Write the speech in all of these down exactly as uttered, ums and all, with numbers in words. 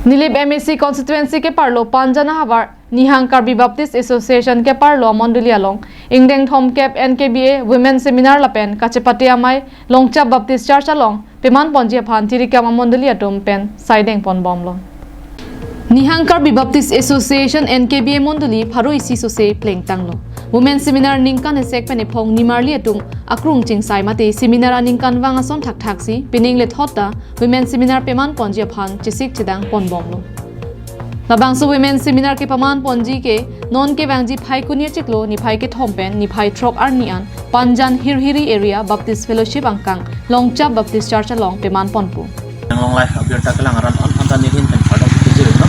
Nilip M A C constituency keparlo Panjan ahavar Nihang Karbi Baptist Association keparlo amondoli along ingdeng thomkep N K B A Women Seminar lapen kachepate amei Longchap Baptist Church along peman ponji aphan tirikam amondoli atum pen saideng ponbomlo. Nihang Karbi Baptist Association N K B A mondoli pharo isi sose plengtanglo. Women Seminar ningkan esek pen ephong nimarli atum akrung chingsai mate seminar aningkanvang ason thakthaksi pining lethot ta Women Seminar peman ponji aphan chesik chedang ponbomlo. Labangso Women Seminar kepaman ponji ke non kevangji Phaikuni achiklo niphai kethom pen niphai throk arni an Panjan Hirhiri Area Baptist Fellowship angkang Longchap Baptist Church along peman ponpo. Nang longlai abirta kelang arat an anta nelihin pen pardon kejir no.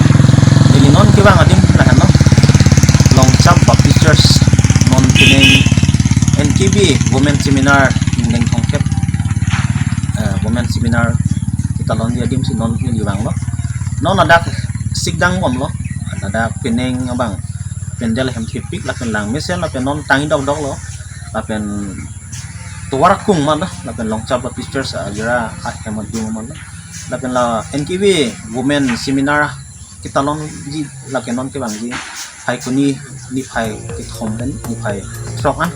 Neli non kevang adim lahenlo. Longchap Baptist Church non pining N K B A Women Seminar ingdeng thomkep, eh, Women Seminar ketalonji adim si non neli vanglo. Non ladak sikdang bomlo. Ladak pining abang pandal hem thepik lapen lang mesen lapen non tangdokdoklo. Lapen tovar kung ma lo, lapen Longchap Baptist Church agira ahem adung ma lo. Lapen la N K B A Women Seminar ketalonji lake non kevangji Phaikuni niphai kethom pen niphai throk an.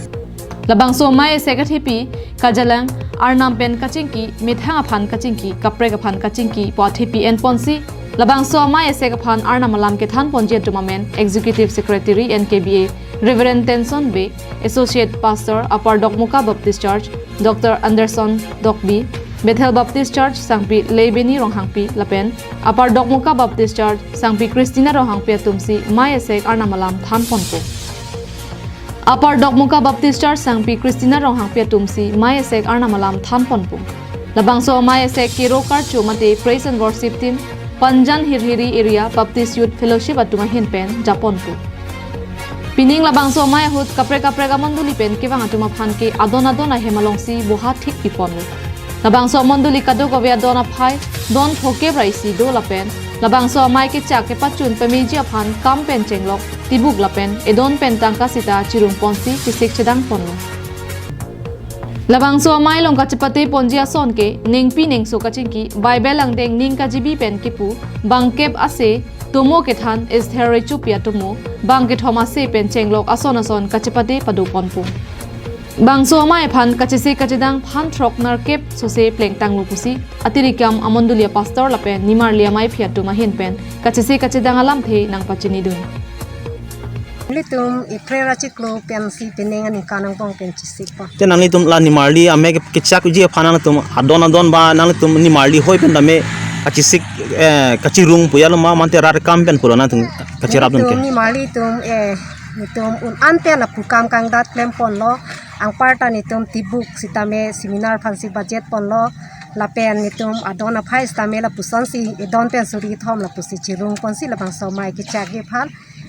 Labangso amei esek athepi kajalang, arnam pen kachingki, methang aphan kachingki, kaprek aphan kachingki pu athepi enponsi labangso amei esek aphan arnam alam kethan ponji atum amen Executive Secretary N K B A Reverend Tenson Bey, Associate Pastor Upper Dokmoka Baptist Church Doctor Anderson Dokbi, Bethel Baptist Church Sangpi Leibeni Ronghangpi lapen Upper Dokmoka Baptist Church Sangpi Christina Ronghangpi atumsi amei esek arnam alam than ponpo. Upper Dokmoka Baptist Church Sangpi Christina Ronghangpi atumsi amei esek arnam alam than ponpo. Labangso amei esek kero karcho mate Praise and Worship Team Panjan Hirhiri Area Baptist Youth Fellowship atum ahin pen japonpo. Pining labangso amei ahut kaprek kaprek amondoli pen kevang atum aphan ke adon adon ahem alongsi boha thik piponlo. Labangso amondoli kadokave adon aphai don thomkep ra isi do lapen labangso amei kechak kepachun pameji aphan kam pen chenglok tibuk lapen edon pen tangka sita chirung ponsi chesik chedang ponlo. Labangso amei along kachepate ponji ason ke nengpi nengso kachingki, Bible angdeng ning kajibi pen kipu, bangkep ase, tomo kethan Esther Rechopi atomo, bang kethom ase pen chenglok ason ason kachepate pado ponpo. Bangso amei aphan kachesik kachedang phan throk nerkep sose plengtanglo pusi atirikam amondoli apastor lapen nimarli ameiphi atum ahin pen kachesik kachedang alamthe nangpachinidun. Nelitum April achiklo pensi pining aningkan angbong pen chesikpo. Te nanglitum la nimarli amei ke-, kechakji aphan nangtum adon adon ba nangtum nimarli hoi pen tame kachesik, eh, kachirung pu ya lo ma mate rat kam pen pulo nangtum kachirap dun ke. Nelitum nimarli atum, eh, nelitum un-an pen lapu kam kangdat klemponlo, anparta nelitum tibuk sitame seminar aphansi budget ponlo, lapen nelitum adon aphai sitame lapusonsi edon pen suri thom lapusi chirung ponsi labangso amei kechakji aphan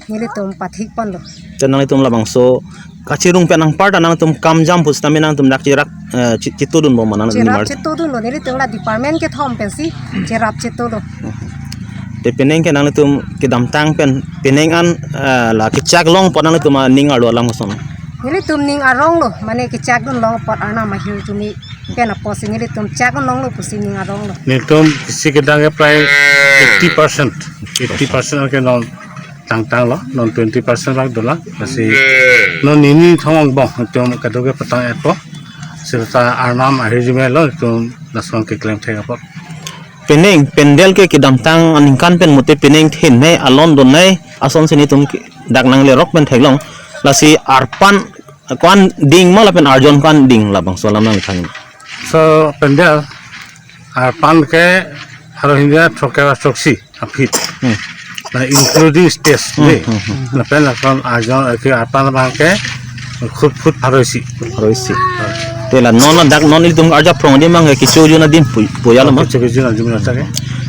nelitum pathik ponlo. Te nanglitum labangso kachirung pen anparta nangtum kam jam pu sitame nangtum dak cherap, eh, chi-, chitudunbom ma nang. Cherap nimar chitudunlo, nelitum la department kethom pensi cherap chitulo. Te pining ke nanglitum kedamtang pen pining an, eh, la kechak long apot nanglitum aning arlo alam koson? Nelitum ning aronglo, mane kechakdun long apot arnam ahirjume pen apotsi nelitum chakdun longlo pusi ning aronglo. Nelitum isi kedang ke prai eighty percent, eighty percent ke non tangtanglo, non twenty percent bak dolang. Lasi non nini thong angbong nelitum kadokave patang-etpo. Seta arnam ahirjume lo nelitum lason keklem thek apot. Pining pandal ke kedamtang aningkan pen mate pining thin nei alon dun nei asonsi nelitum ke dak nanglerok pen theklong. Lasi arpan ko-an ding ma lapen arjon ko-an ding labangso alam nangthan. So pandal arpan ke haro hindia throkkep ra throksi aphi. Hmm. Na including stage Hmm, de. hmm, hmm. Lapen lason arjon ke arpan abang ke khut khut pharo isi. Pharo isi. Te la non la dak non ilitum arjap phrong adim abang ke kecho jun adim pu, pu ya lo ma. Kecho jun adim na ta ke.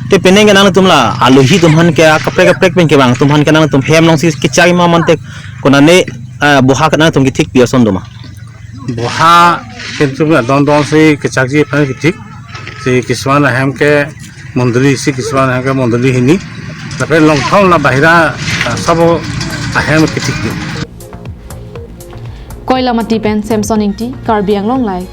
Te pining ke nangtum la aluhi atum aphan ke kaprek kaprek pen kevang atum aphan ke nangtum hem alongsi kechak ma mate konane, ah, boha ke nangtum kethik pi ason do ma? Boha kintu adon adon si kechakji aphan kethik. Si kisuan ahem ke mondoli isi, kisuan ahem ke mondoli hini. Lapen longthom la bahira, ah, sabo ahem kethik do. Koilamati pen Samson Ingti, Karbi Anglong Live.